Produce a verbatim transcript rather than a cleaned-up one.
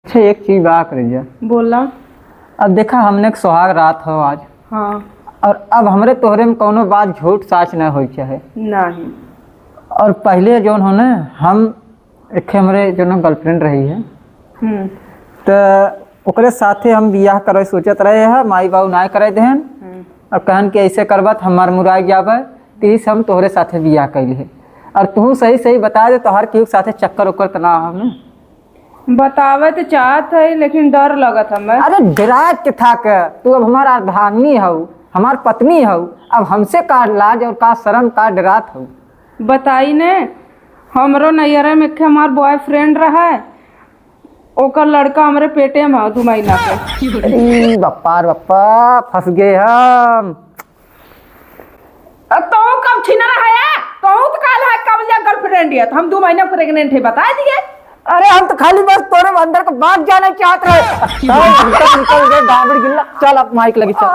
अच्छा, एक चीज बा करेजा। बोला। अब देखा, हमने के सुहाग रात हो आज। हाँ। और अब हमरे तोहरे में कौनो बात झूठ साच ना होई चाहे। नहीं। और पहले जौन हो ना, हम एक हमरे जौन girlfriend रही है, हम्म। त ओकरे साथे हम बियाह करे सोचत रहे हैं, माई बाबू ना करे देहन। हम्म। और कहन कि ऐसे करबा त हमार मुराई जाबे, त इस हम तोहरे साथे बियाह कैली है। और तू सही सही बता दे, तोहर केहू के साथे चक्कर ओकर त ना हो ना? बतावे त चाहत है, लेकिन डर लगत हमें। अरे, डरात के था के? तू अब हमार अर्धांगिनी हऊ, हमार पत्नी हऊ, अब हमसे का लाज और का शर्म, का डरात हऊ? बताई ने, हमरो नैहरे में एक हमार boyfriend रहा है, ओकर लड़का हमरे पेटे में है दू महीना के। अरे बप्पा रे बप्पा, फंस गए हम। अब तोहू कम छिनरा है, तोहू तो काल है कब जा girlfriend है, तो हम दो महीना pregnant है, बता दिए। अरे हम तो खाली बस तोरे अंदर का बात जाना चाहत रहे। चल, निकल, निकल गए, गाबड़ गिल्ला। चल, अब माइक लगी, चल।